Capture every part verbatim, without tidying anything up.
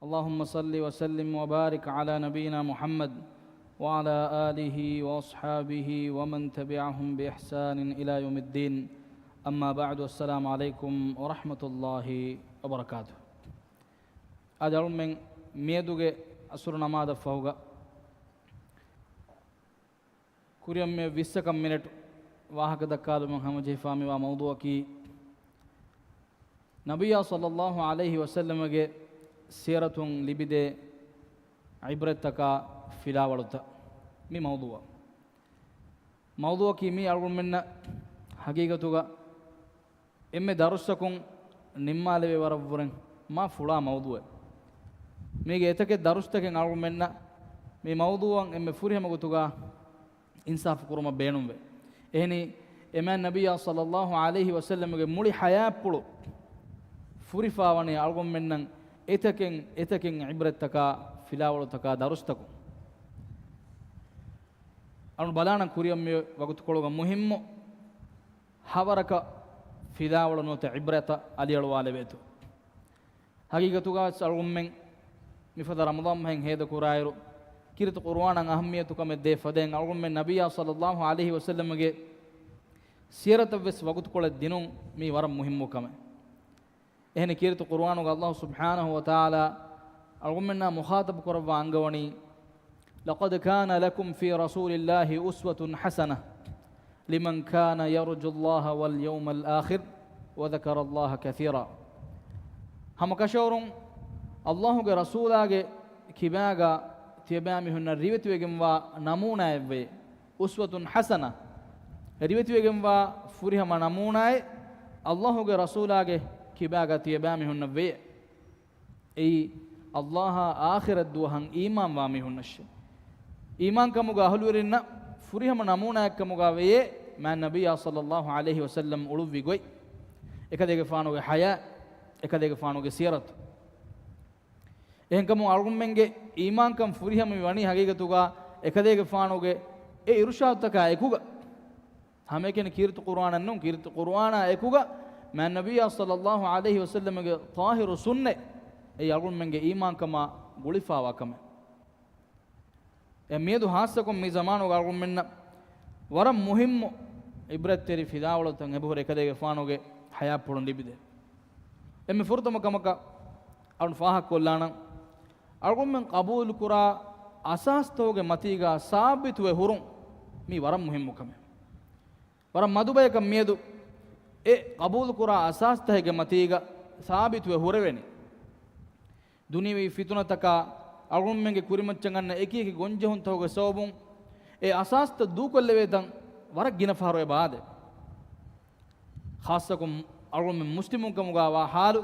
اللهم صل وسلم وبارك على نبينا محمد وعلى آله وأصحابه ومن تبعهم بإحسان إلى يوم الدين. أما بعد، السلام عليكم ورحمة الله وبركاته. އަދި އަޅުމެން މިއަދުގެ އަސުރު ނަމާދަށް ފަހުގަ ކުރިއަށް މި ވިއްސަކަށް މިނެޓު ވާހަކަ ދައްކާލުމަށް ހަމަޖެހިފާ މިވާ މައުޟޫއަކީ، ނަބިއްޔާ ޞައްލައްލާހު ޢަލައިހި ވަސައްލަމަގެ ސީރަތުން ލިބިދޭ ޢިބްރަތްތަކާ ފިލާވަޅުތައް މި މައުޟޫއަށް. މައުޟޫއަކީ މީ އަޅުގަނޑުމެންނަށް ހަގީގަތުގަ އެންމެ ދަރުސްތަކުން ނިންމާލެވޭ ވަރަށްވުރެން މާ ފުޅާ މައުޟޫއެއް. މީގެ އެތަކެއް ދަރުސްތަކެއް އަޅުގަނޑުމެންނަށް މި މައުޟޫއަށް އެންމެ ފުރިހަމަ ގޮތުގަ އިންސާފު ކުރުމަށް ބޭނުންވޭ. އެހެނީ، އެމާތް ނަބިއްޔާ ޞައްލައްލާހު ޢަލައިހި ވަސައްލަމަގެ މުޅި ޙަޔާތްޕުޅު ފުރިފާވަނީ އަޅުގަނޑުމެންނަށް އެތަކެއް، އެތަކެއް ޢިބްރަތްތަކާ، ފިލާވަޅުތަކާ، ދަރުސްތަކުން. އަޅުން ބަލާނަން ކުރިއަށް މި ވަގުތުކޮޅުގަ މުހިއްމު ހަވަރަކަށް ފިލާވަޅު ނުވަތަ ޢިބްރަތަށް އަލިއަޅުވާލެވޭތޯ. ހަގީގަތުގަވެސް އަޅުގަނޑުމެން މިފަދަ ރަމަޟާން މަހެއް ހޭދަކުރާއިރު، ކީރިތި ޤުރުއާނަށް އަހައްމިއްޔަތުކަމެއް ދޭ ފަދައިން އަޅުގަނޑުމެން ނަބިއްޔާ ޞައްލައްލާހު ޢަލައިހި ވަސައްލަމަގެ ސީރަތަށްވެސް ވަގުތުކޮޅެއް ދިނުން މީ ވަރަށް މުހިއްމު ކަމެއް. އެހެނި ކީރިތި ޤުރުއާނުގަ ﷲ ސުބްޙާނަހޫ ވަތަޢާލާ އަޅުގަނޑުމެންނާ މުޚާޠަބު ކުރައްވާ އަންގަވަނީ، لقد كان لكم في رسول الله أسوة حسنة لمن كان يرجو الله واليوم الآخر وذكر الله كثيرا. ހަމަ ކަށަވަރުން ﷲ ގެ ރަސޫލާގެ ކިބާގަ ތިޔަބައިމީހުންނަށް ރިވެތިވެގެންވާ ނަމޫނާއެއްވޭ. އުސްވަތުން ޙަސަނަ، ރިވެތިވެގެންވާ ފުރިހަމަ ނަމޫނާއެއް ﷲ ގެ ރަސޫލާގެ ކިބާގަ ތިޔަބައިމީހުންނަށް ވެޔޭ. އެއީ ﷲ އާ އާޚިރަތް ދުވަހަށް އީމާންވާ މީހުންނަށޭ. އީމާންކަމުގަ އަހުލުވެރިންނަށް ފުރިހަމަ ނަމޫނާއެއްކަމުގަ ވެޔޭ މާތް ނަބިއްޔާ ޞައްލައްލާހު ޢަލައިހި ވަސައްލަމް އުޅުއްވި ގޮތް، އެކަލޭގެފާނުގެ ޙަޔާތް، އެކަލޭގެފާނުގެ ސީރަތު. އެހެންކަމުން އަޅުގަނޑުމެންގެ އީމާންކަން ފުރިހަމަ މި ވަނީ ހަގީގަތުގަ އެކަލޭގެފާނުގެ އެ އިރުޝާދުތަކާ އެކުގަ. ހަމައެކަނި ކީރިތި ޤުރުއާނަށް ނޫން، ކީރިތި ޤުރުއާނާ އެކުގަ މާތް ނަބިއްޔާ ޞައްލައްލާހު ޢަލައިހި ވަސައްލަމްގެ ޠާހިރު ސުންނަތް، އެއީ އަޅުގަނޑުމެންގެ އީމާންކަމާ ގުޅިފާވާ ކަމެއް. އެ މިއަދު ހާއްސަކޮށް މި ޒަމާނުގަ އަޅުގަނޑުމެންނަށް ވަރަށް މުހިއްމު ޢިބްރަތްތެރި ފިލާވަޅުތައް އެބަހުރި އެކަލޭގެފާނުގެ ޙަޔާތްޕުޅުން ލިބިދޭ. އެންމެ ފުރަތަމަ ކަމަކަށް އަޅުން ފާހަގަކޮށްލާނަން، އަޅުގަނޑުމެން ޤަބޫލުކުރާ އަސާސްތަކުގެ މަތީގަ ސާބިތުވެ ހުރުން މީ ވަރަށް މުހިއްމު ކަމެއް. ވަރަށް މަދު ބަޔަކަށް މިއަދު އެ ޤަބޫލުކުރާ އަސާސްތަކެއްގެ މަތީގަ ސާބިތުވެ ހުރެވެނީ. ދުނިޔެވީ ފިތުނަތަކާ އަޅުގަނޑުމެންގެ ކުރިމައްޗަށް އަންނަ އެކިއެކި ގޮންޖެހުންތަކުގެ ސަބަބުން އެ އަސާސްތައް ދޫކޮށްލެވޭތަން ވަރަށް ގިނަ ފަހަރު އެބަ އާދޭ. ޚާއްޞަކޮށް އަޅުގަނޑުމެން މުސްލިމުންކަމުގަ ވާ ޙާލު،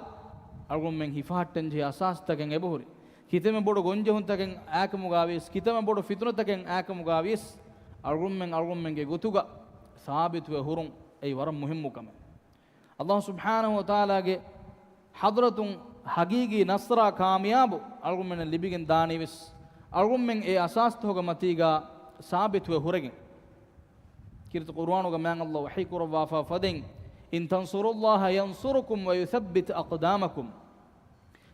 އަޅުގަނޑުމެން ހިފަހައްޓަންޖެހޭ އަސާސްތަކެއް އެބަހުރި. ކިތަންމެ ބޮޑު ގޮންޖެހުންތަކެއް އާކަމުގަ ވިޔަސް، ކިތަންމެ ބޮޑު ފިތުނަތަކެއް އާކަމުގަ ވިޔަސް، އަޅުގަނޑުމެން އަޅުގަނޑުމެންގެ ގޮތުގަ ސާބިތުވެ ހުރުން އެއީ ވަރަށް މުހިއްމު ކަމެއް. ﷲ ސުބްޙާނަހޫ ވަތަޢާލާގެ ޙަޟްރަތުން ޙަޤީޤީ ނަޞްރާ ކާމިޔާބު އަޅުގަނޑުމެންނަށް ލިބިގެން ދާނީވެސް، އަޅުގަނޑުމެން އެ އަސާސްތަކުގެ މަތީގަ ސާބިތުވެ ހުރެގެން. ކީރިތި ޤުރުއާނުގަ މާތް ﷲ ވަޙީ ކުރައްވާފަ ފަދައިން، إن تنصروا الله ينصركم ويثبت أقدامكم.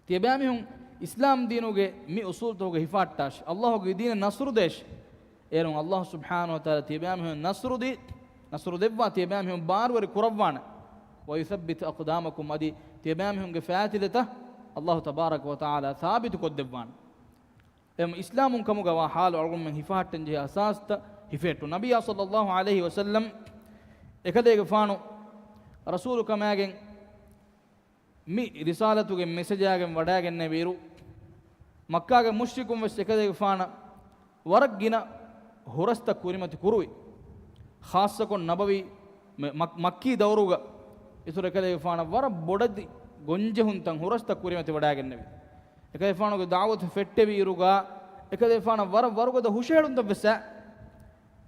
ތިޔަބައިމީހުން އިސްލާމް ދީނުގެ މި އުޞޫލުތަކުގަ ހިފަހައްޓާށި، ﷲ ގެ ދީނަށް ނަޞްރު ދޭށި، އޭރުން ﷲ ސުބްޙާނަހޫ ވަތަޢާލާ ތިޔަބައިމީހުން ނަޞްރު ދީ، ނަޞްރު ދެއްވާ ތިޔަބައިމީހުން ބާރުވެރި ކުރައްވާނެ. ويثبت أقدامكم، އަދި ތިޔަބައިމީހުންގެ ފައިތިލަތައް ﷲ ތަބާރަކަ ވަތަޢާލާ ސާބިތު ކޮށްދެއްވާނެ. އެމް އިސްލާމުން ކަމުގަ ވާ ޙާލު އަޅުގަނޑުމެން ހިފަހައްޓަންޖެހޭ އަސާސްތައް ހިފެހެއްޓުން. ނަބިއްޔާ ޞައްލައްލާހު ޢަލައިހި ވަސައްލަމް އެކަލޭގެފާނު ރަސޫލު ކަމާގެން މި ރިސާލަތުގެ މެސެޖާގެން ވަޑައިގެންނެވިއިރު، މައްކާގެ މުޝްރިކުން ވެސް އެކަލޭގެފާނަށް ވަރަށް ގިނަ ހުރަސްތައް ކުރިމަތި ކުރުވި. ޚާއްޞަކޮށް ނަބަވީ މެ-، މަ-، މައްކީ ދައުރުގަ އިތުރު އެކަލޭގެފާނަށް ވަރަށް ބޮޑެތި ގޮންޖެހުންތައް ހުރަސްތައް ކުރިމަތި ވަޑައިގެންނެވި. އެކަލޭގެފާނުގެ ދަޢުވަތު ފެއްޓެވިއިރުގަ އެކަލޭގެފާނަށް ވަރަށް ވަރުގަދަ ހުށަހެޅުންތައް ވެސް އައި.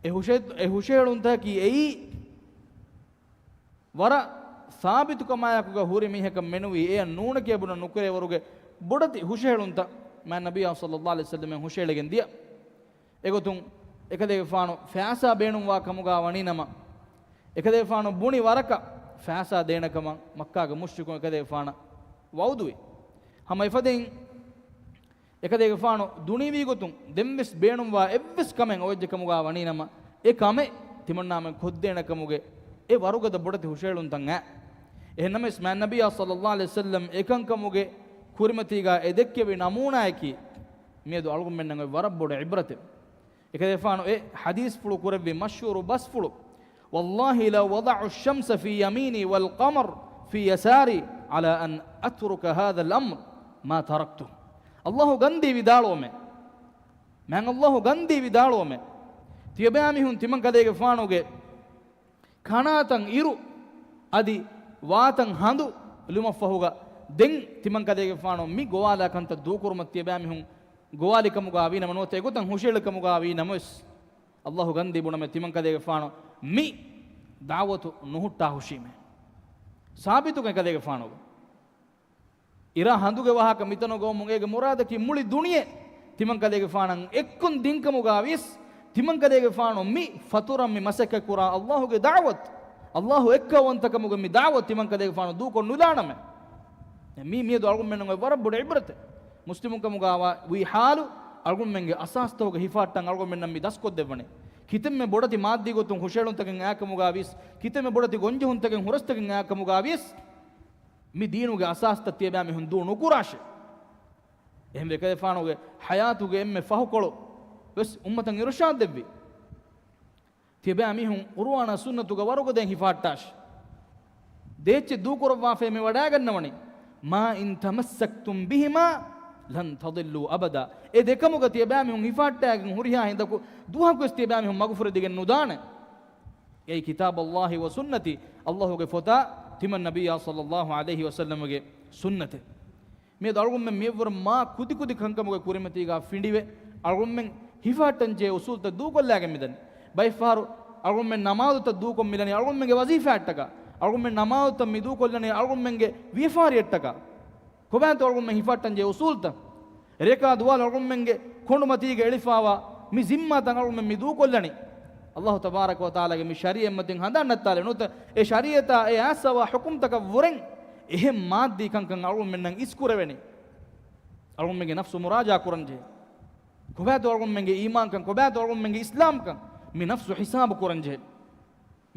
އެ ހުށަ-، އެ ހުށަހެޅުންތަކަކީ އެއީ، ވަރަށް ސާބިތުކަމާއެކުގަ ހުރި މީހަކަށް މެނުވީ އެޔަށް ނޫނެކޭ ބުނަން ނުކުރޭވަރުގެ ބޮޑެތި ހުށަހެޅުންތައް މާތް ނަބިއްޔާ ޞައްލައްލާހު ޢަލައިހި ވަސައްލަމަށް ހުށަހެޅިގެން ދިޔަ. އެގޮތުން އެކަލޭގެފާނު ފައިސާ ބޭނުންވާ ކަމުގަ ވަނީ ނަމަ، އެކަލޭގެފާނު ބުނި ވަރަކަށް ފައިސާ ދޭނެ ކަމަށް މައްކާގެ މުޝްރިކުން އެކަލޭގެފާނަށް ވަޢުދުވި. ހަމަ އެފަދައިން އެކަލޭގެފާނު ދުނިވީ ގޮތުން ދެންވެސް ބޭނުންވާ އެއްވެސް ކަމެއް އޮވެއްޖެ ކަމުގާ ވަނީ ނަމަ، އެ ކަމެއް ތިމަންނާމެން ކޮށްދޭނެ ކަމުގެ އެ ވަރުގަދަ ބޮޑެތި ހުށައެޅުންތައް އައި. އެހެންނަމަވެސް މާތް ނަބިއްޔާ ޞައްލައްލާހު ޢަލައިހި ވަސައްލަމް އެކަންކަމުގެ ކުރިމަތީގާ އެ ދެއްކެވި ނަމޫނާއަކީ މިއަދު އަޅުގަނޑުމެންނަށް އޮތް ވަރަށް ބޮޑު ޢިބްރަތެއް. އެކަލޭގެފާނު އެ ޙަދީޘްފުޅު ކުރެއްވި މަޝްހޫރު ބަސްފުޅު، "والله لو وضعوا الشمس في يميني والقمر في يساري على أن أترك هذا الأمر ما تركته." ﷲ ގަންދީ ވިދާޅުވަމޭ. މާތް ﷲ ގަންދީ ވިދާޅުވަމޭ. ތިޔަބައިމީހުން ތިމަން ކަލޭގެފާނުގެ ކަނާތައް އިރު އަދި ވާތައް ހަނދު ލުމަށްފަހުގަ ދެން ތިމަން ކަލޭގެފާނު މި ގޮވާލާ ކަންތައް ދޫކުރުމަށް ތިޔަބައިމީހުން ގޮވާލި ކަމުގާ ވީ ނަމަ ނުވަތަ އެގޮތަށް ހުށައެޅި ކަމުގާ ވީ ނަމަވެސް، ﷲ ގަންދީ ބުނަމޭ ތިމަން ކަލޭގެފާނު މި ދަޢުވަތު ނުހުއްޓާ ހުށީމޭ. ސާބިތުކަން ކަލޭގެފާނުގެ އިރާ ހަނދުގެ ވާހަކަ މިތަނުގަ އޮމުން އޭގެ މުރާދަކީ މުޅި ދުނިޔެ ތިމަން ކަލޭގެފާނަށް އެއްކޮން ދިން ކަމުގާ ވިޔަސް، ތިމަން ކަލޭގެފާނު މި ފަތުރަށް މި މަސައްކަތް ކުރާ ﷲ ގެ ދަޢުވަތު، ﷲ އެއްކައުވަންތަކަމުގެ މި ދަޢުވަތު ތިމަން ކަލޭގެފާނު ދޫކޮށް ނުލާނަމޭ. މީ މިއަދު އަޅުގަނޑުމެންނަށް އޮތް ވަރަށް ބޮޑު ޢިބްރަތެއް. މުސްލިމުން ކަމުގާ ވާ ވީ ޙާލު އަޅުގަނޑުމެންގެ އަސާސްތަކުގެ ހިފަހައްޓަން އަޅުގަނޑުމެންނަށް މި ދަސްކޮށްދެއްވަނީ. ކިތަންމެ ބޮޑެތި މާއްދީ ގޮތުން ހުށައެޅުންތަކެއް އައި ކަމުގާ ވިޔަސް، ކިތަންމެ ބޮޑެތި ގޮންޖެހުންތަކެއް ހުރަސްތަކެއް އައި ކަމުގާ ވިޔަސް، މި ދީނުގެ އަސާސްތައް ތިޔަބައިމީހުން ދޫ ނުކުރާށޭ. އެހެންވެ އެކަލޭގެފާނުގެ ޙަޔާތުގެ އެންމެ ފަހުކޮޅު ވެސް އުއްމަތަށް އިރުޝާދު ދެއްވި. ތިޔަބައިމީހުން ޤުރުއާނާ ސުންނަތުގަ ވަރުގަދައިން ހިފަހައްޓާށޭ. ދޭއްޗެއް ދޫކުރައްވާފައި މި ވަޑައިގަންނަވަނީ. "ما إن تمسكتم بهما لن تضلوا أبدا." އެ ދެކަމުގަ ތިޔަބައިމީހުން ހިފަހައްޓާގެން ހުރިހާ ހިނދަކު ދުވަހަކުވެސް ތިޔަބައިމީހުން މަގުފުރެދިގެން ނުދާނެ. އެއީ ކިތާބަ ﷲ ވަސުންނަތީ، ﷲ ގެ ފޮތާ ތިމަން ނަބިއްޔާ ޞައްލައްލާހު ޢަލައިހި ވަސައްލަމަގެ ސުންނަތެއް. މިއަދު އަޅުގަނޑުމެން މިއަށްވުރެ މާ ކުދި ކުދި ކަންކަމުގެ ކުރިމަތީގާ ފިނޑިވެ، އަޅުގަނޑުމެން ހިފަހައްޓަންޖެހޭ އުސޫލުތައް ދޫކޮށްލާގެން މިދަނީ. ބައެއްފަހަރު އަޅުގަނޑުމެން ނަމާދުތައް ދޫކޮށް މިލަނީ އަޅުގަނޑުމެންގެ ވަޒީފާއަށްޓަކާ. އަޅުގަނޑުމެން ނަމާދުތައް މި ދޫކޮށްލަނީ އަޅުގަނޑުމެންގެ ވިޔަފާރިއަށްޓަކާ. ކޮބާތޯ އަޅުގަނޑުމެން ހިފަހައްޓަންޖެހޭ އުސޫލުތައް؟ ރޭކާ ދުވާލު އަޅުގަނޑުމެންގެ ކޮނޑުމަތީގަ އެޅިފާވާ މި ޒިންމާތައް އަޅުގަނޑުމެން މި ދޫކޮށްލަނީ. ﷲ ތަބާރަކަ ވަތަޢާލާގެ މި ޝަރީޢަތްމަތިން ހަނދާން ނައްތާލެވެ ނުވަތަ، އެ ޝަރީޢަތާ އެ އައިސްފާވާ ޙުކުމްތަކަށްވުރެން އެހެން މާއްދީ ކަންކަން އަޅުގަނޑުމެންނަށް އިސްކުރެވެނީ. އަޅުގަނޑުމެންގެ ނަފްސު މުރާޖާ ކުރަންޖެހޭ. ކޮބާތޯ އަޅުގަނޑުމެންގެ އީމާންކަން، ކޮބާތޯ އަޅުގަނޑުމެންގެ އިސްލާމްކަން؟ މި ނަފްސު ހިސާބު ކުރަންޖެހޭ.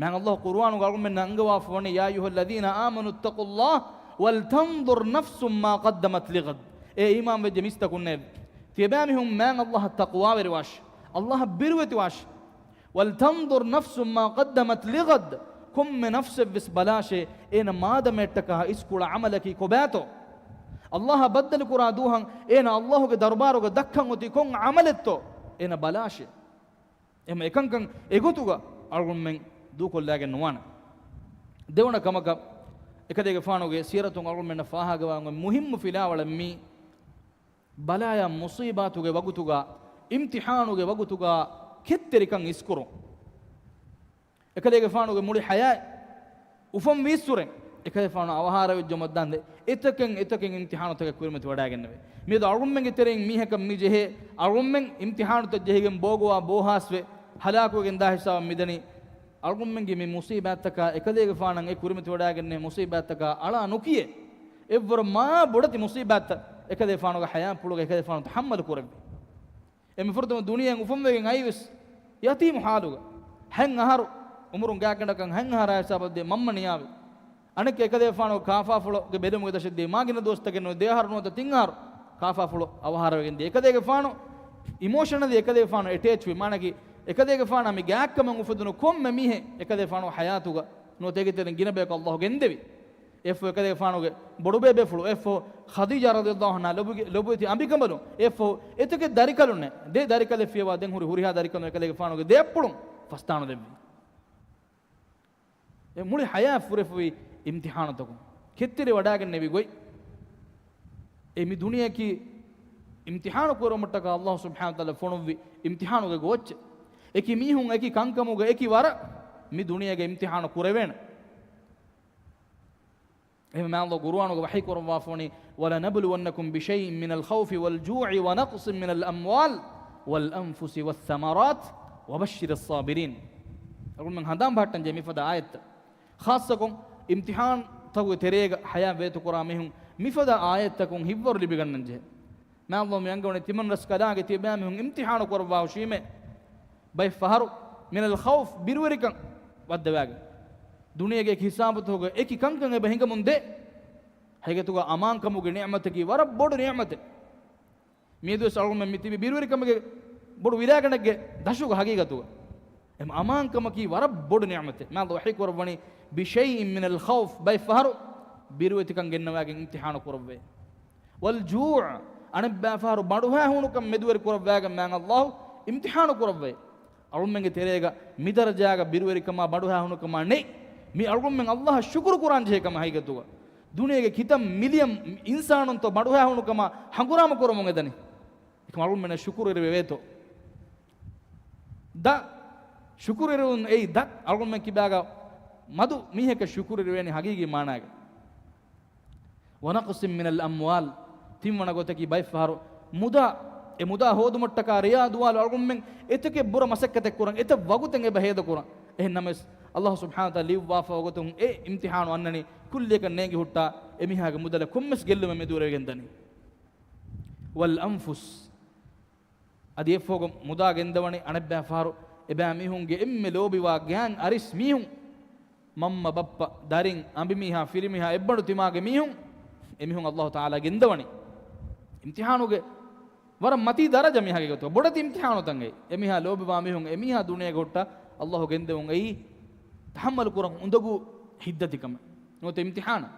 މާތް ﷲ ޤުރުއާނުގަ އަޅުގަނޑުމެންނަށް އަންގަވާފަވަނީ، "يا أيها الذين آمنوا اتقوا الله ولتنظر نفس ما قدمت لغد." އޭ އީމާންވެއްޖެ މީސްތަކުންނޭ، ތިޔަބައިމީހުން މާތް ﷲ އަށް ތަޤްވާވެރިވާށި، ﷲ އަށް ބިރުވެތިވާށި. "ولتنظر نفس ما قدمت لغد." ކޮންމެ ނަފްސެއްވެސް ބަލާށޭ، އޭނަ މާދަމައަށްޓަކާ އިސްކުޅަ ޢަމަލަކީ ކޮބާތޯ؟ ﷲ އަށް ބައްދަލުކުރާ ދުވަހަށް އޭނަ ﷲ ގެ ދަރުބާރުގަ ދައްކަން އޮތީ ކޮން ޢަމަލެއްތޯ؟ އޭނަ ބަލާށޭ. އެހެން އެކަންކަން އެގޮތުގަ އަޅުގަނޑުމެން ދޫކޮށްލާގެން ނުވާނެ. ދެވަނަ ކަމަކަށް، އެކަލޭގެފާނުގެ ސީރަތުން އަޅުގަނޑުމެންނަށް ފާހަގަވާން އޮތް މުހިއްމު ފިލާވަޅެއް މީ، ބަލާޔާ މުޞީބާތުގެ ވަގުތުގަ، އިމްތިޙާނުގެ ވަގުތުގަ ކެތްތެރިކަން އިސްކުރުން. އެކަލޭގެފާނުގެ މުޅި ޙަޔާތް އުފަންވީއްސުރެ، އެކަލޭގެފާނު އަވަހާރަވެއްޖައުމަށްދާންދެ އެތަކެއް އެތަކެއް އިމްތިޙާނުތަކެއް ކުރިމަތިވަޑައިގެންނެވެ. މިއަދު އަޅުގަނޑުމެންގެ ތެރެއިން މީހަކަށް މި ޖެހޭ، އަޅުގަނޑުމެން އިމްތިޙާނުތައް ޖެހިގެން ބޯގޮވާ ބޯހާސްވެ، ހަލާކުވެގެންދާ ހިސާބަށް މިދަނީ. އަޅުގަނޑުމެންގެ މި މުޞީބާތްތަކާ، އެކަލޭގެފާނަށް އެ ކުރިމަތިވަޑައިގެންނެވި މުޞީބާތްތަކާ އަޅާ ނުކިޔޭ، އެއްވަރު މާ ބޮޑެތި މުޞީބާތްތައް އެކަލޭގެފާނުގެ ޙަޔާތްޕުޅުގަ އެކަލޭގެފާނު ތަޙައްމަލު ކުރެއްވި. އެންމެ ފުރަތަމަ ދުނިޔެއިން އުފަންވެގެން އައީވެސް ޔަތީމު ޙާލުގަ. ހަތް އަހަރު އުމުރުން ގާތްގަނޑަކަށް ހަތް އަހަރާ ހިސާބަށް ދިޔަ މަންމަ ނިޔާވި. އަނެއްކާ އެކަލޭގެފާނުގެ ކާފާފުޅުގެ ބެލުމުގެ ދަށަށް ދިޔަ މާގިނަ ދުވަސްތަކެއް ނުވެ، ދެ އަހަރު ނުވަތަ ތިން އަހަރު ކާފާފުޅު އަވަހާރަވެގެން ދިޔަ. އެކަލޭގެފާނު އިމޯޝަނަލީ އެކަލޭގެފާނު އެޓޭޗްވި، މާނަކީ އެކަލޭގެފާނާ މި ގާތްކަމަށް އުފެދުނު ކޮންމެ މީހެއް އެކަލޭގެފާނުގެ ޙަޔާތުގަ ނުވަތަ އޭގެ ތެރެއިން ގިނަ ބަޔަކު ﷲ ގެންދެވި. އެއަށްފަހު އެކަލޭގެފާނުގެ ބޮޑުބޭބޭފުޅު، އެއަށްފަހު ޚަދީޖާ ރަޟިޔަﷲ ޢަންހާ ލޮބުގެ، ލޮބުވެތި އަނބިކަނބަލުން، އެއަށްފަހު އެތަކެއް ދަރިކަލުންނޭ، ދެ ދަރިކަލެއް ފިޔަވާ ދެން ހުރި ހުރިހާ ދަރިކަލުން އެކަލޭގެފާނުގެ ދެއަތްޕުޅުން ފަސްދާނުލެއްވި. އެ މުޅި ޙަޔާތް ފުރެފުވި އިމްތިޙާނުތަކުން ކެތްތެރިވަޑައިގެންނެވި ގޮތް. އެ މި ދުނިޔެއަކީ އިމްތިޙާނު ކުރުމަށްޓަކާ ﷲ ސުބްޙާނަހޫ ވަތަޢާލާ ފޮނުއްވި އިމްތިޙާނުގެ ގޯއްޗެއް. އެކި މީހުން އެކި ކަންކަމުގެ އެކި ވަރަށް މި ދުނިޔޭގަ އިމްތިޙާނު ކުރެވޭނެ. އެހެންވެ މާތް ﷲ ޤުރުއާނުގަ ވަޙީ ކުރައްވާފަވަނީ، "ولنبلونكم بشيء من الخوف والجوع ونقص من الأموال والأنفس والثمرات وبشر الصابرين." އަޅުގަނޑުމެން ހަނދާން ބަހައްޓަންޖެހޭ މިފަދަ އާޔަތްތައް. ޚާއްޞަކޮށް އިމްތިޙާންތަކުގެ ތެރޭގަ ޙަޔާތް ވޭތުކުރާ މީހުން މިފަދަ އާޔަތްތަކުން ހިތްވަރު ލިބިގަންނަންޖެހޭ. މާ ﷲ މި އަންގަވަނީ ތިމަން ރަސްކަލާނގެ ތިޔަބައިމީހުން އިމްތިޙާނު ކުރައްވާ ހުށީމޭ. ބައެއް ފަހަރު މިނަލް ޚައުފް، ބިރުވެރިކަން ވައްދަވާގެން. ދުނިޔޭގެ އެކި ހިސާބުތަކުގަ އެކި ކަންކަން އެބަ ހިނގަމުން ދޭ. ހަގީގަތުގަ އަމާންކަމުގެ ނިޢުމަތަކީ ވަރަށް ބޮޑު ނިޢުމަތެއް. މިއަދުވެސް އަޅުގަނޑުމެން މި ތިބީ ބިރުވެރިކަމުގެ ބޮޑު ވިލާގަނޑެއްގެ ދަށުގަ ހަގީގަތުގަ. އެމަ އަމާންކަމަކީ ވަރަށް ބޮޑު ނިޢުމަތެއް. މާ ﷲ ވަޙީ ކުރައްވަނީ، "بِشَيْءٍ مِنَ الْخَوْفِ"، ބައެއް ފަހަރު ބިރުވެތިކަން ގެންނަވާގެން އިމްތިޙާނު ކުރައްވައޭ. "وَالْجُوعِ"، އަނެއްބައި ފަހަރު ބަނޑުހައި ހޫނުކަން މެދުވެރި ކުރައްވާގެން މާ ﷲ އިމްތިޙާނު ކުރައްވައޭ. އަޅުމެންގެ ތެރޭގަ މި ދަރަޖާގަ ބިރުވެރިކަމާ ބަނޑުހައި ހޫނުކަމާ ނެތް. މި އަޅުމެން ﷲ އަށް ޝުކުރު ކުރާން ޖެހޭ ކަމަށް ހަގީގަތުގަ. ދުނިޔޭގެ ކިތައް މިލިއަން އިންސާނުންތޯ ބަނޑުހައި ހޫނުކަމާ ހަނގުރާމަ ކުރަމުން އެދަނީ. އެކަމަ އަޅުމެންނަށް ޝުކުރުވެރިވެވޭތޯ. ދަ ޝުކުރުވެރިވުން އެއީ ދަ އަޅުމެން ކިބާގަ މަދު މީހަކަށް ޝުކުރުވެރިވޭނީ ހަގީގީ މާނާގަ. "وَنَقْصٍ مِنَ الْأَمْوَالِ"، ތިންވަނަ ގޮތަކީ ބައެއް ފަހަރު މުދާ، އެ މުދާ ހޯދުމަށްޓަކާ ރެޔާ ދުވާލު އަޅުމެން އެތަކެއް ބުރަ މަސައްކަތެއް ކުރަން، އެތައް ވަގުތެއް އެބަ ހޭދަ ކުރަން. އެހެން ނަމަވެސް، ﷲ ސުބްޙާނަހޫ ވަތަޢާލާ ލިޔުއްވާފަ ވަގުތުން އެ އިމްތިޙާނު އަންނަނީ ކުއްލިއަކަށް ނޭނގި ހުއްޓާ، އެމީހާގެ މުދަލަށް ކޮންމެސް ގެއްލުމެއް މެދުވެރިވެގެން ދަނީ. "وَالْأَنْفُسِ". އަދި އެއަށްފަހުގަ މުދާ ގެންދަވަނީ އަނެއްބައި ފަހަރު އެބައިމީހުންގެ އެންމެ ލޯބިވާ ގާތް އަރިސް މީހުން، މަންމަ ބައްޕަ، ދަރިން، އަނބިމީހާ، ފިރިމީހާ، އެއްބަނޑު ތިމާގެ މީހުން، އެމީހުން ﷲ ތަޢާލާ ގެންދަވަނީ. އިމްތިޙާނުގެ ވަރަށް މަތީ ދަރަޖަ މި ހަގީގަތުގަ. ބޮޑެތި އިމްތިޙާނުތައް އެއީ. އެމީހާ ލޯބިވާ މީހުން އެމީހާ ދުނިޔޭގަ ހުއްޓާ ﷲ ގެންދެވުން އެއީ ތަޙައްމަލު ކުރަން އުނދަގޫ ހިތްދަތިކަމެއް ނުވަތަ އިމްތިޙާނަށް.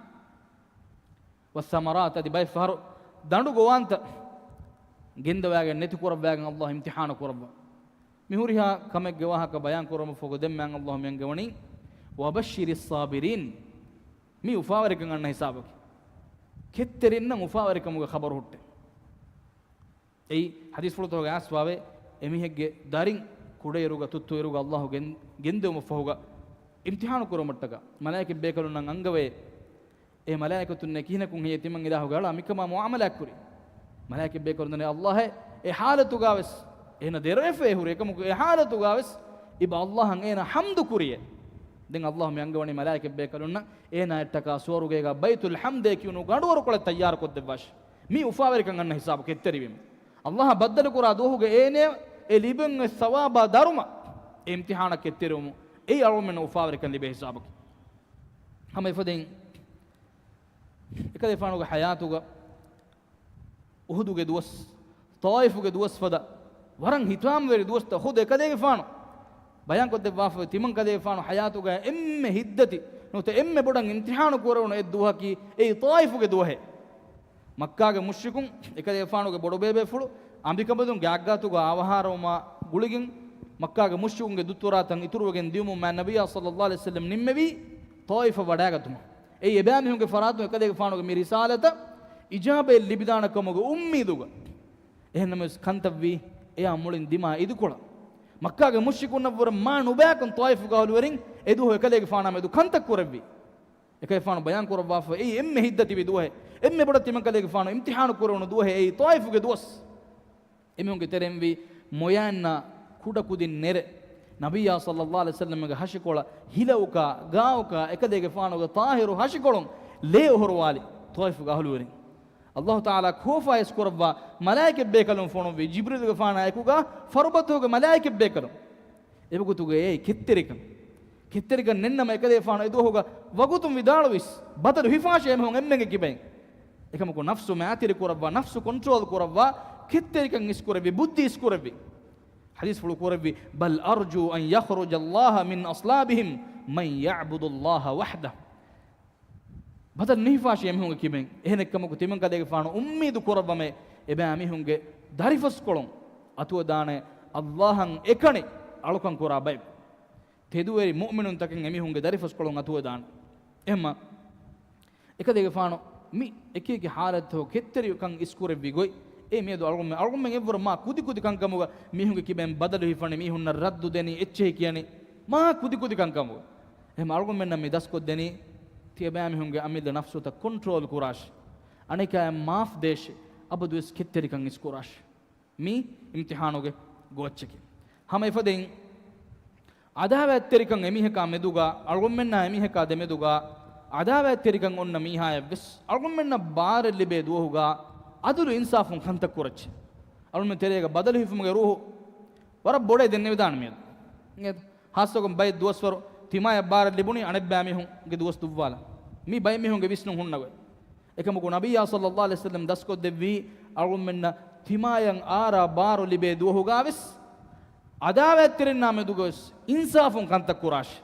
"وَالثَّمَرَاتِ"، އަދި ބައެއް ފަހަރު ދަނޑު ގޮވާންތައް ގެންދަވާގެން ނެތި ކުރައްވާގެން ﷲ އިމްތިޙާނު ކުރައްވާ. މި ހުރިހާ ކަމެއްގެ ވާހަކަ ބަޔާން ކުރުމަށްފަހު ދެން މާ ﷲ މި އަންގަވަނީ، "وَبَشِّرِ الصَّابِرِينَ". މި އުފާވެރިކަން އަންނަ ހިސާބަކީ. ކެތްތެރިންނަށް އުފާވެރިކަމުގެ ޚަބަރު ހުއްޓޭ. އެއީ ޙަދީޘްފުޅުތަކުގަ އައިސްފަވޭ، އެމީހެއްގެ ދަރިން ކުޑައިރުގަ ތުއްތުއިރުގަ ﷲ ގެން-، ގެންދެވުމަށްފަހުގަ އިމްތިޙާނު ކުރުމަށްޓަކާ މަލާއިކަތް ބޭކަލުންނަށް އަންގަވައޭ. އޭ މަލާއިކަތުންނޭ، ކިހިނަކުން ހެއްޔޭ ތިމަން އިލާހުގެ އަޅާ މިކަމާ މުޢާމަލާތް ކުރީ؟ މަލާއިކަތް ބޭކަލުން ދަނީ ﷲ އޭ، އެ ޙާލަތުގަވެސް، އޭނަ ދެރަވެފައި ހުރި އެކަމަކު، އެ ޙާލަތުގަވެސް އިބަ ﷲ އަށް އޭނަ ޙަމްދު ކުރިޔޭ. ދެން ﷲ މި އަންގަވަނީ މަލާއިކަތް ބޭކަލުންނަށް އޭނާއަށްޓަކާ ސުވަރުގޭގަ ބައިތުލް ޙަމްދޭ ކިޔުނު ގަނޑުވަރުކޮޅެއް ތައްޔާރުކޮށްދެއްވާށި. މި އުފާވެރިކަން އަންނަ ހިސާބު ކެތްތެރިވީމަ. ﷲ އަށް ބައްދަލުކުރާ ދުވަހުގަ އޭނަ އެ ލިބެން އޮތް ސަވާބާ ދަރުމަ އެ އިމްތިޙާނަށް ކެތްތެރިވުމު އެއީ އަޅުގަނޑުމެންނަށް އުފާވެރިކަން ލިބޭ ހިސާބަކީ. ހަމަ އެފަދައިން އެކަލޭގެފާނުގެ ޙަޔާތުގަ އުޙުދުގެ ދުވަސް، ޠާއިފުގެ ދުވަސް ފަދަ ވަރަށް ހިތާމަވެރި ދުވަސްތައް ޚުދު އެކަލޭގެފާނު ބަޔާންކޮށްދެއްވާފަ، ތިމަން ކަލޭގެފާނު ޙަޔާތުގަ އެންމެ ހިތްދަތި ނުވަތަ އެންމެ ބޮޑަށް އިމްތިޙާނު ކުރެވުނު އެއްދުވަހަކީ އެއީ ޠާއިފުގެ ދުވަހެއް. މައްކާގެ މުޝްރިކުން އެކަލޭގެފާނުގެ ބޮޑުބޭބޭފުޅު އަނބިކަނބަލުންގެ އަގާތުގަ އަވަހާރަވުމާ ގުޅިގެން، މައްކާގެ މުޝްރިކުންގެ ދުއްތުރާތައް އިތުރުވެގެން ދިޔުމުން މާތް ނަބިއްޔާ ޞައްލައްލާހު ޢަލައިހި ވަސައްލަމް ނިންމެވީ ޠާއިފަށް ވަޑާގަތުމަށް. އެއީ އެބައިމީހުންގެ ފަރާތުން އެކަލޭގެފާނުގެ މި ރިސާލަތަށް އިޖާބަތް ލިބިދާނެ ކަމުގެ އުއްމީދުގަ. އެހެންނަމަވެސް ކަންތައްވީ އެޔާ މުޅިން ދިމާ އިދިކޮޅަށް. މައްކާގެ މުޝްރިކުންނަށްވުރެ މާ ނުބައިކަން ޠާއިފުގެ އަހުލުވެރިން އެދުވަހު އެކަލޭގެފާނާ މެދު ކަންތައް ކުރެއްވި. އެކަލޭގެފާނު ބަޔާން ކުރައްވާފަ، އެއީ އެންމެ ހިތްދަތިވި ދުވަހެއް، އެންމެ ބޮޑަށް ތިމަން ކަލޭގެފާނު އިމްތިޙާނު ކުރެވުނު ދުވަހެއް، އެއީ ޠާއިފުގެ ދުވަސް. އެމީހުންގެ ތެރެއިންވީ މޮޔައިންނާ ކުޑަކުދިން ނެރެ، ނަބިއްޔާ ޞައްލައްލާހު ޢަލައިހި ވަސައްލަމްގެ ހަށިކޮޅަށް ހިލައުކާ، ގާއުކާ، އެކަލޭގެފާނުގެ ޠާހިރު ހަށިކޮޅުން ލޭ އޮހޮރުވާލި ޠާއިފުގެ އަހުލުވެރިން. ﷲ ތަޢާލާ ކޯފާވެސް ކުރައްވާ މަލާއިކަތް ބޭކަލުން ފޮނުއްވި، ޖިބްރީލުގެފާނާ އެކުގަ ފަރުބަދަހުގެ މަލާއިކަތް ބޭކަލުން. އެވަގުތުގަ އެއީ ކެތްތެރިކަން. ކެތްތެރިކަން ނެތްނަމަ އެކަލޭގެފާނު އެދުވަހުގަ ވަގުތުން ވިދާޅުވީސް، ބަދަލު ހިފާށޭ އެމީހުން އެންމެންގެ ކިބައިން. އެކަމަކު ނަފްސު މައިތިރި ކުރައްވާ، ނަފްސު ކޮންޓްރޯލް ކުރައްވާ، ކެތްތެރިކަން އިސްކުރެއްވި، ބުއްދި އިސްކުރެއްވި. ޙަދީޘްފުޅު ކުރެއްވި، "بَلْ أَرْجُو أَنْ يَخْرُجَ اللَّهُ مِنْ أَصْلَابِهِمْ مَنْ يَعْبُدُ اللَّهَ وَحْدَهُ." ބަދަލު ނުހިފާށޭ އެމީހުންގެ ކިބައިން. އެހެނެއްކަމަކު ތިމަން ކަލޭގެފާނު އުއްމީދު ކުރައްވަމޭ، އެބައިމީހުންގެ ދަރިފަސްކޮޅުން އަތުވެދާނެ ﷲ އަށް އެކަނި އަޅުކަން ކުރާ ބައެއް ތެދުވެރި މުއުމިނުންތަކެއް އެމީހުންގެ ދަރިފަސްކޮޅުން އަތުވެދާނެ. އެހެންމަ އެކަލޭގެފާނު މި އެކި އެކި ޙާލަތު ކެތްތެރިކަން އިސްކުރެއްވި ގޮތް، އެ މިއަދު އަޅުގަނޑުމެން، އަޅުގަނޑުމެން އެއްވަރު މާ ކުދި ކުދި ކަންކަމުގަ މީހުންގެ ކިބައިން ބަދަލު ހިފަނީ، މީހުންނަށް ރައްދު ދެނީ، އެއްޗެހި ކިޔަނީ، މާ ކުދި ކުދި ކަންކަމުގަ. އެހެން އަޅުގަނޑުމެންނަށް މި ދަސްކޮށްދެނީ، ތިޔަބައިމީހުންގެ އަމިއްލަ ނަފްސުތައް ކޮންޓްރޯލް ކުރާށި. އަނެކާއަށް މާފް ދޭށި. އަބަދުވެސް ކެތްތެރިކަން އިސްކުރާށި. މީ އިމްތިޙާނުގެ ގޯއްޗަކީ. ހަމަ އެފަދައިން، ޢަދާވާތްތެރިކަން އެމީހަކާ މެދުގަ، އަޅުގަނޑުމެންނާ އެމީހަކާ ދެމެދުގަ، ޢަދާވާތްތެރިކަން އޮންނަ މީހާޔަށްވެސް، އަޅުގަނޑުމެންނަށް ބާރެއް ލިބޭ ދުވަހުގަ، އަދުލު އިންސާފުން ކަންތައް ކުރައްޗޭ. އަޅުމެން ތެރޭގަ ބަދަލު ހިފުމުގެ ރޫހު ވަރަށް ބޮޑަށް ދެންނެވިދާނެ މިއަދު. އިނގޭތަ؟ ހާއްސަކޮށް ބައެއް ދުވަސްވަރު ތިމާޔަށް ބާރެއް ލިބުނީ އަނެއްބައި މީހުންގެ ދުވަސް ދުއްވާލަން. މީ ބައެއް މީހުންގެ ވިސްނުން ހުންނަ ގޮތް. އެކަމަކު ނަބިއްޔާ ޞައްލައްލާހު ޢަލައިހި ވަސައްލަމް ދަސްކޮށްދެއްވީ އަޅުގަނޑުމެންނަށް ތިމާޔަށް އާރާ ބާރު ލިބޭ ދުވަހުގާވެސް އަދާވާތްތެރިންނާ މެދުގަވެސް އިންސާފުން ކަންތައް ކުރާށޭ.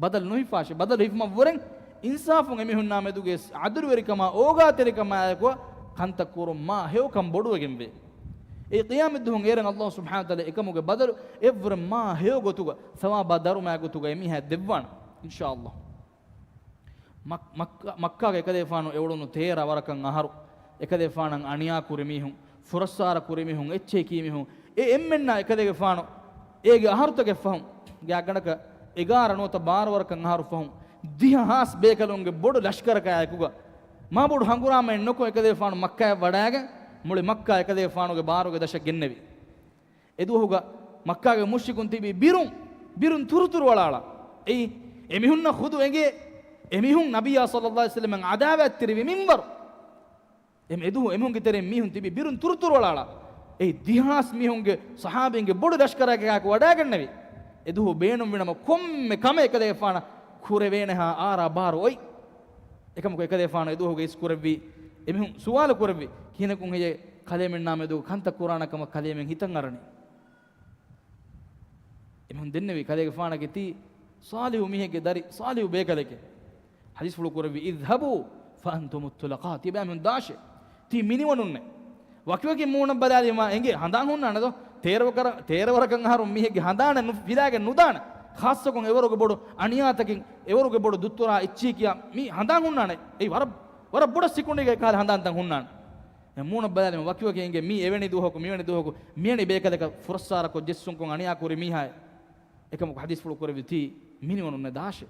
ބަދަލު ނުހިފާށޭ. ބަދަލު ހިފުމަށްވުރެން އިންސާފުން އެމީހުންނާ މެދުގަވެސް އަދުލުވެރިކަމާ އޯގާތެރިކަމާއެކު ކަންތައް ކުރުން މާ ހެޔޮކަން ބޮޑުވެގެންވޭ. އެއީ ޤިޔާމަތްދުވަހު އޭރަށް ﷲ ސުބްޙާނަހޫ ވަތަޢާލާ އެކަމުގެ ބަދަލު އެއްވުރެން މާ ހެޔޮ ގޮތުގަ ޘަވާބާ ދަރުމައާ ގޮތުގަ އެމީހާ ދެއްވާނެ، އިންޝާﷲ. މައް-، މައްކާ-، މައްކާގަ އެކަލޭގެފާނު އެއުޅުނު ތޭރަ ވަރަކަށް އަހަރު، އެކަލޭގެފާނަށް އަނިޔާ ކުރި މީހުން، ފުރައްސާރަ ކުރި މީހުން، އެއްޗެހި ކީ މީހުން، އެ އެންމެންނާ އެކަލޭގެފާނު އޭގެ އަހަރުތަކެއް ފަހުން، ގާތްގަނޑަކަށް އެގާރަ ނުވަތަ ބާރަ ވަރަކަށް އަހަރު ފަހުން، ދިހަ ހާސް ބޭކަލުންގެ ބޮޑު ލަޝްކަރަކާއެކުގަ، މާބޮޑު ހަނގުރާމައެއް ނުކޮށް އެކަލޭގެފާނު މައްކާޔަށް ވަޑައިގެން، މުޅި މައްކާ އެކަލޭގެފާނުގެ ބާރުގެ ދަށަށް ގެންނެވި. އެދުވަހުގަ މައްކާގެ މުޝްރިކުން ތިބީ ބިރުން، ބިރުން ތުރުތުރު އަޅާ އަޅާ. އެއީ، އެމީހުންނަށް ޚުދު އެނގޭ، އެމީހުން ނަބިއްޔާ ޞައްލައްލާހު ޢަލައިހި ވަސައްލަމަށް އަދާވާތްތެރިވި މިންވަރު. އެމް އެދުވަހު އެމީހުންގެ ތެރެއިން މީހުން ތިބީ ބިރުން ތުރުތުރު އަޅާ އަޅާ. އެއީ، ދިހަ ހާސް މީހުންގެ ޞަޙާބީންގެ ބޮޑު ލަޝްކަރަކާއެކު ވަޑައިގެންނެވި. އެދުވަހު ބޭނުންވިނަމަ ކޮންމެ ކަމެއް އެކަލޭގެފާނަށް ކުރެވޭނެހާ އާރާ ބާރު އޮތް. އެކަމަކު އެކަލޭގެފާނު އެދުވަހުގަ އިސްކުރެއްވީ، އެމީހުން ސުވާލު ކުރެއްވި، ކިހިނަކުން ހެއްޔޭ ކަލޭމެންނާ މެދުގަ ކަންތައް ކުރާނެ ކަމަށް ކަލޭމެން ހިތަށް އަރަނީ؟ އެމީހުން ދެންނެވި ކަލޭގެފާނަކީ ތީ ޞާލިޙު މީހެއްގެ ދަރި، ޞާލިޙު ބޭކަލެކޭ. ޙަދީޘްފުޅު ކުރެއްވި، اذهبوا فأنتم الطلقاء، ތިޔަބައިމީހުން ދާށޭ. ތީ މިނިވަނުންނޭ. ވަކިވަކިން މޫނަށް ބަލާލީމާ އެނގޭ ހަނދާން ހުންނާނެ ދޯ؟ ތޭރަ ވަރަކަށް، ތޭރަ ވަރަކަށް އަހަރު މީހެއްގެ ހަނދާނެއް ނު-، ފިލާގެން ނުދާނެ. ޚާއްޞަކޮށް އެވަރުގެ ބޮޑު އަނިޔާތަކެއް، އެވަރުގެ ބޮޑު ދުއްތުރާ އެއްޗިހި ކިޔާ މީ ހަނދާން ހުންނާނެ. އެއީ ވަރަށް، ވަރަށް ބޮޑަށް ސިކުނޑީގަ އެކަހަލަ ހަނދާންތައް ހުންނާނެ. އެ މޫނަށް ބަލާލީމަ ވަކިވަކި އެނގޭ މީ އެވެނި ދުވަހަކު، މިވެނި ދުވަހަކު، މިވެނި ބޭކަލަކަށް ފުރައްސާރަކޮށް ޖެއްސުންކޮށް އަނިޔާ ކުރި މީހާއެއް. އެކަމަކު ޙަދީޘްފުޅު ކުރެއްވި ތީ މިނިވަނުންނޭ ދާށޭ.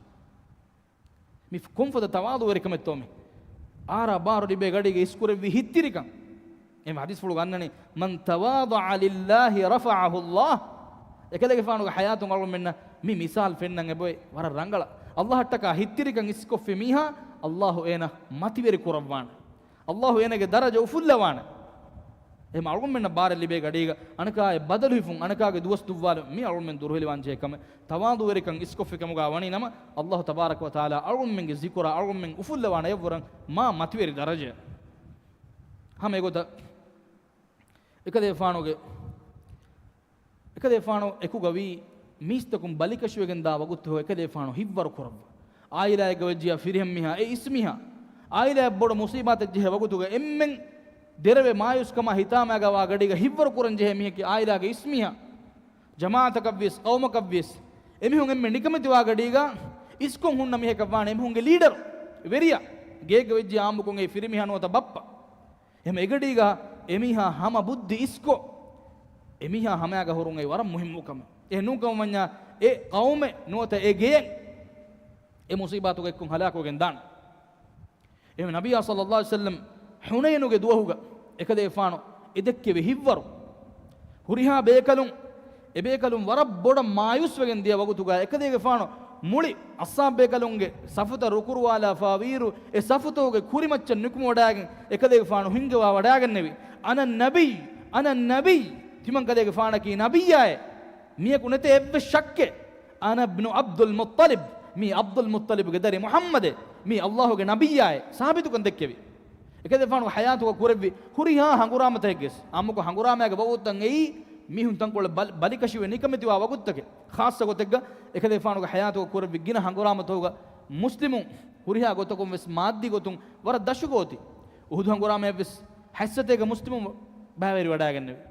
މި ކޮންފަދަ ތަވާޟުވެރިކަމެއްތޯ މި؟ އާރާ ބާރު ލިބޭ ގަޑީގަ އިސްކުރެއްވި ހިތްތިރިކަން. އެ ޙަދީޘްފުޅުގަ އަންނަނީ، من تواضع لله رفعه الله. އެކަލޭގެފާނުގެ ޙަޔާތުން އަޅުގަނޑުމެންނަށް މި މިސާލު ފެންނަން އެބައޮތް ވަރަށް ރަނގަޅަށް. ﷲ އަށްޓަކާ ހިތްތިރިކަން އިސްކޮށްފި މީހާ، ﷲ އޭނަ މަތިވެރި ކުރައްވާނެ. ﷲ އޭނަގެ ދަރަޖަ އުފުއްލަވާނެ. އެހެން އަޅުގަނޑުމެންނަށް ބާރެއް ލިބޭ ގަޑީގަ އަނެކާއެއް ބަދަލު ހިފުން، އަނެކާގެ ދުވަސް ދުއްވާލުން މީ އަޅުގަނޑުމެން ދުރުހެލިވާން ޖެހޭ ކަމެއް. ތަވާޟުވެރިކަން އިސްކޮށްފި ކަމުގަ ވަނީ ނަމަ، ﷲ ތަބާރަކަ ވަ ތަޢާލާ އަޅުގަނޑުމެންގެ ޒިކުރާ އަޅުގަނޑުމެން އުފުއްލަވާނެ އެއަށްވުރެން މާ މަތިވެރި ދަރަޖައެއް. ހަމަ އެގޮތަށް އެކަލޭގެފާނުގެ، އެކަލޭގެފާނު އެކުގަ ވީ މީސްތަކުން ބަލިކަށިވެގެން ދާ ވަގުތު އެކަލޭގެފާނު ހިތްވަރު ކުރައްވާ. އާއިލާއެއްގަ ވެއްޖިޔާ ފިރިހެން މީހާ، އެ އިސް މީހާ. އާއިލާއަށް ބޮޑު މުޞީބާތެއް ޖެހޭ ވަގުތުގަ އެންމެން ދެރަވެ މާޔޫސްކަމާ ހިތާމައިގަ ވާ ގަޑީގަ ހިތްވަރު ކުރަން ޖެހޭ މީހަކީ އާއިލާގެ އިސް މީހާ. ޖަމާޢަތަކަށްވިޔަސް، ޤައުމަކަށްވިޔަސް، އެމީހުން އެންމެ ނިކަމެތިވާ ގަޑީގަ އިސްކޮށް ހުންނަ މީހަކަށް ވާނެ އެމީހުންގެ ލީޑަރު، ވެރިޔާ. ގޭގަ ވެއްޖި އާއްމުކޮށް އެ ފިރިމީހާ ނުވަތަ ބައްޕަ. އެހެން އެގަޑީގަ އެމީހާ ހަމަ ބުއްދި އިސްކޮށް، އެމީހާ ހަމައިގަ ހުރުން އެއީ ވަރަށް މުހިއްމު ކަމެއް. އެހެން ނޫންކަމަށް ވަންޏާ އެ ޤައުމެއް ނުވަތަ އެ ގެޔެއް އެ މުޞީބާތުގަ އެއްކޮށް ހަލާކުވެގެން ދާނެ. އެހެން ނަބިއްޔާ ޞައްލައްލާހު ޢަލައިހި ވަސައްލަމް ޙުނައިނުގެ ދުވަހުގަ އެކަލޭގެފާނު އެ ދެއްކެވި ހިތްވަރު. ހުރިހާ ބޭކަލުން، އެ ބޭކަލުން ވަރަށް ބޮޑަށް މާޔޫސްވެގެން ދިޔަ ވަގުތުގަ އެކަލޭގެފާނު މުޅި އަޞްޙާބު ބޭކަލުންގެ ސަފުތައް ރުކުރުވާލާފަ ވީއިރު، އެ ސަފުތަކުގެ ކުރިމައްޗަށް ނިކުމެވަޑައިގެން އެކަލޭގެފާނު ހިންގަވާ ވަޑައިގެންނެވި. أنا النبي، أنا النبي، ތިމަން ކަލޭގެފާނަކީ ނަބިއްޔާއޭ. މިޔަކު ނެތޭ އެއްވެސް ޝައްކެއް. أنا ابن عبد المطلب، މީ ޢަބްދުލް މުއްޠަލިބުގެ ދަރި މުޙައްމަދޭ، މީ ﷲގެ ނަބިއްޔާއޭ ސާބިތުކަން ދެއްކެވި. އެކަލޭގެފާނުގެ ޙަޔާތުގަ ކުރެއްވި ހުރިހާ ހަނގުރާމަތަކެއްގެސް، އާއްމުކޮށް ހަނގުރާމައިގެ ވަގުތުތައް އެއީ މީހުން ތަންކޮޅެއް ބަލި-، ބަލިކަށިވެ ނިކަމެތިވާ ވަގުތުތަކެއް. ޚާއްޞަ ގޮތެއްގަ އެކަލޭގެފާނުގެ ޙަޔާތުގަ ކުރެއްވި ގިނަ ހަނގުރާމަތަކުގަ މުސްލިމުން ހުރިހާ ގޮތަކުން ވެސް މާއްދީ ގޮތުން ވަރަށް ދަށުގަ އޮތީ. އުޙުދު ހަނގުރާމައަށް ވެސް ހައްސަތޭކަ މުސްލިމުން ބައިވެރިވަޑައިގެންނެވި.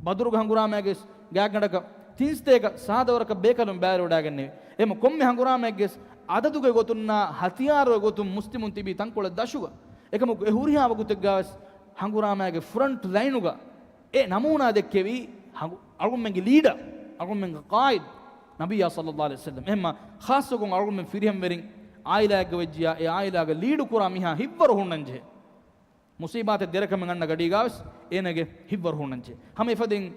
ބަދުރުގެ ހަނގުރާމައިގެސް ގާތްގަނޑަކަށް ތިންސަތޭކަ ސާދަވަރަކަށް ބޭކަލުން ބައިވެރިވަޑައިގެންނެވި. އެހެން ކޮންމެ ހަނގުރާމައެއްގެސް އަދަދުގެ ގޮތުންނާ ހަތިޔާރުގެ ގޮތުން މުސްލިމުން ތިބީ ތަންކޮޅެއް ދަށުގަ. އެކަމަކު އެ ހުރިހާ ވަގުތެއްގަވެސް ހަނގުރާމައިގެ ފްރަންޓް ލައިނުގަ އެ ނަމޫނާ ދެއްކެވީ ހަނގު-، އަޅުގަނޑުމެންގެ ލީޑަރު، އަޅުގަނޑުމެންގެ ޤާއިދު، ނަބިއްޔާ ޞައްލައްލާހު ޢަލައިހި ވަސައްލަމް. އެހެންމާ ޚާއްޞަކޮށް އަޅުގަނޑުމެން ފިރިހެންވެރިން އާއިލާއެއްގަ ވެއްޖިޔާ، އެ އާއިލާގެ ލީޑު ކުރާ މީހާ ހިތްވަރު ހުންނަންޖެހޭ. މުޞީބާތެއް ދެރަކަމެއް އަންނަ ގަޑީގާވެސް އޭނަގެ ހިތްވަރު ހުންނަންޖެހޭ. ހަމަ އެފަދައިން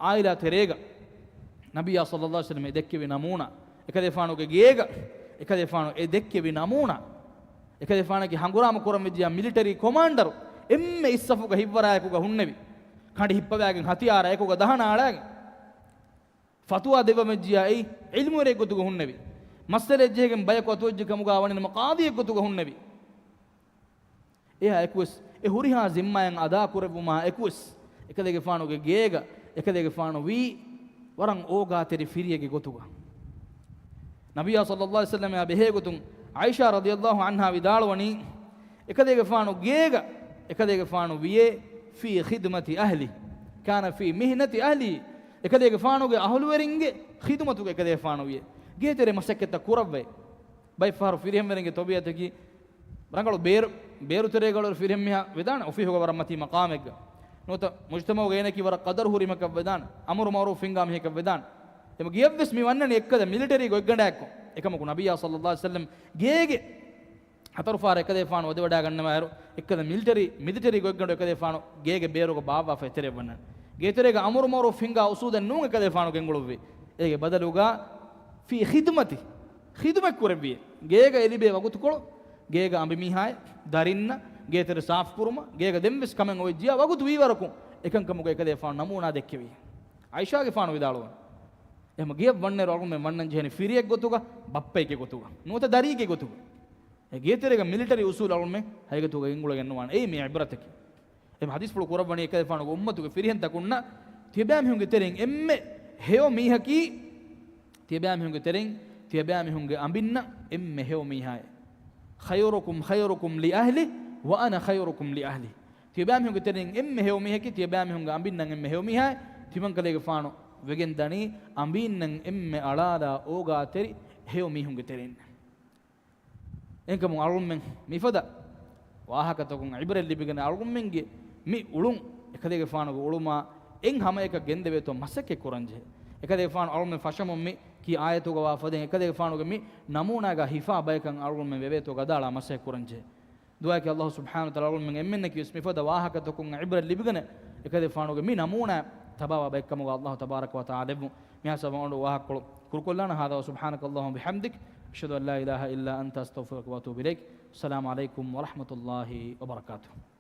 އާއިލާ ތެރޭގަ ނަބިއްޔާ ޞައްލައްލާހު ޢަލައިހި ވަސައްލަމް އެ ދެއްކެވި ނަމޫނާ، އެކަލޭގެފާނުގެ ގޭގަ އެކަލޭގެފާނު އެ ދެއްކެވި ނަމޫނާ، އެކަލޭގެފާނަކީ ހަނގުރާމަ ކުރަން ވެއްޖިޔާ މިލިޓަރީ ކޮމާންޑަރު، އެންމެ އިސްސަފުގަ ހިތްވަރާ އެކުގަ ހުންނެވި. ކަނޑި ހިއްޕަވާގެން ހަތިޔާރާ އެކުގަ ދަހަނަ އަޅާގެން ފަތުވާ ދެއްވަމެއްޖިޔާ އެއީ ޢިލްމުވެރިއެއްގޮތުގަ ހުންނެވި. މައްސަލައެއްޖެހިގެން ބަޔަކު އަތުވެއްޖެ ކަމުގަ ވަނީ ނަމަ ޤާޟީއެއްގޮތުގަ ހުންނެވި. އެހާ އެކުވެސް، އެ ހުރިހާ ޒިންމާއެއް އަދާކުރެއްވުމާ އެކުވެސް، އެކަލޭގެފާނުގެ ގޭގަ އެކަލޭގެފާނު ވީ ވަރަށް އޯގާތެރި ފިރިއެއްގެ ގޮތުގަ. ނަބިއްޔާ ޞައްލައްލާހު ޢަލައިހި ވަސައްލަމާ ބެހޭ ގޮތުން ޢާއިޝާ ރަޟިޔައްލާހު ޢަންހާ ވިދާޅުވަނީ، އެކަލޭގެފާނު ގޭގަ އެކަލޭގެފާނު ވިޔޭ، ފީ ޚިދުމަތި އަހްލި، ކާނަ ފީ މިހްނަތި އަހްލި، އެކަލޭގެފާނުގެ އަހުލުވެރިންގެ ޚިދުމަތުގަ އެކަލޭގެފާނު ވިޔޭ. ގޭތެރޭ މަސައްކަތްތައް ކުރައްވައި، ބައެއް ފަހަރު ފިރިހެންވެރިންގެ ތަބީޢަތަކީ، ރަނގަޅު ބޭރު، ބޭރު ތެރޭގަ އަޅުވެރި ފިރިހެން މީހާ ވެދާނެ، އޮފީހުގަ ވަރަށް މަތީ މަޤާމެއްގަ. ނުވަތަ މުޖްތަމަޢުގަ އޭނައަކީ ވަރަށް ޤަދަރު ހުރި މީހަކަށް ވެދާނެ، އަމުރު މަޢުރޫފް ހިންގާ މީހަކަށް ވެދާނެ. އެމަ ގެޔަށްވެސް މި ވަންނަނީ އެއްކަލަ މިލިޓަރީ ގޮތްގަނޑާއެއްކޮށް. އެކަމަކު ނަބިއްޔާ ޞައްލައްލާހު ޢަލައިހި ވަސައްލަމް ގޭގެ ހަތަރު ފަހަރަށް އެކަލޭގެފާނު ވަދެވަޑާގަންނަވާއިރު، އެއްކަލަ މިލިޓަރީ، މިލިޓަރީ ގޮތްގަނޑު އެކަލޭގެފާނު ގޭގެ ބޭރުގަ ބާއްވާފަ އެތެރެއަށް ވަންނަން. ގޭތެރޭގަ އަމުރު މަޢުރޫފް ހިންގާ އުސޫލެއް ނޫން އެކަލޭގެފާނު ގެންގުޅުއްވީ. އޭގެ ބަދަލުގަ ފީ ޚިދުމަތި، ޚިދުމަތް ކުރެއްވިއޭ. ގޭގަ އެ ލިބޭ ވަގުތުކޮޅު، ގޭގަ އަނބިމީހާއެއް، ދަރިންނަށް، ގޭތެރެ ސާފުކުރުމަށް، ގޭގަ ދެންވެސް ކަމެއް އޮވެއްޖިޔާ ވަގުތު ވީވަރަކުން އެކަންކަމުގަ އެކަލޭގެފާނު ނަމޫނާ ދެއްކެވި. ޢާއިޝާގެފާނު ވިދާޅުވަން. އެހެމަ ގެޔަށް ވަންނައިރު އަޅުގަނޑުމެން ވަންނަން ޖެހެނީ ފިރިއެއްގޮތުގަ، ބައްޕައެއްގެ ގޮތުގަ، ނުވަތަ ދަރިއެއްގެ ގޮތުގަ. އެ ގޭތެރޭގަ މިލިޓަރީ އުސޫލު އަޅުމެން ހަގީގަތުގަ ގެންގުޅެގެން ނުވާނެ. އެއީ މި ޢިބްރަތަކީ. އެ ޙަދީޘްފުޅު ކުރައްވަނީ އެކަލޭފާނުގެ އުއްމަތުގެ ފިރިހެންތަކުންނަށް ތިޔަބައިމީހުންގެ ތެރެއިން އެންމެ ހެޔޮ މީހަކީ، ތިޔަބައިމީހުންގެ ތެރެއިން ތިޔަބައިމީހުންގެ އަނބިންނަށް އެންމެ ހެޔޮ މީހާއޭ. خيركم خيركم لأهله وأنا خيركم لأهلي. ތިޔަބައިމީހުންގެ ތެރެއިން އެންމެ ހެޔޮ މީހަކީ ތިޔަބައިމީހުންގެ އަނބިންނަށް އެންމެ ހެޔޮ މީހާއޭ. ތިމަންކަލޭގެފާނު ވެގެން ދަނީ އަނބީންނަށް އެންމެ އަޅާލާ އޯގާތެރި ހެޔޮ މީހުންގެ ތެރެއިން. އެހެންކަމުން އަޅުގަނޑުމެން މިފަދަ ވާހަކަތަކުން ޢިބްރަތް ލިބިގެން އަޅުގަނޑުމެންގެ މި އުޅުން އެކަލޭގެފާނުގެ އުޅުމާ އެއް ހަމައަކަށް ގެންދެވޭތޯ މަސައްކަތް ކުރަންޖެހޭ. އެކަލޭގެފާނު އަޅުގަނޑުމެން ފަށަމުން މި ކީ އާޔަތުގަ ވާ ފަދައިން އެކަލޭގެފާނުގެ މި ނަމޫނާގަ ހިފާ ބަޔަކަށް އަޅުގަނޑުމެން ވެވޭތޯ ގަދައަޅާ މަސައްކަތް ކުރަންޖެހޭ. ދުޢާއަކީ ﷲ ސުބްޙާނަހޫ ވަތަޢާލާ އަޅުގަނޑުމެން އެންމެންނަކީވެސް މިފަދަ ވާހަކަތަކުން ޢިބްރަތް ލިބިގެން އެކަލޭގެފާނުގެ މި ނަމޫނާ ތަބާވާ ބައެއްކަމުގަ ﷲ ތަބާރަކަ ވަތަޢާލާ ދެއްވުން. މިހާ ސަބަބުން އަޅުގަނޑު ވާހަކަކޮޅު ކުރުކޮށްލާނަން. هذا وسبحانك اللهم وبحمدك، أشهد أن لا إله إلا أنت، أستغفرك وأتوب إليك. السلام عليكم ورحمة الله وبركاته.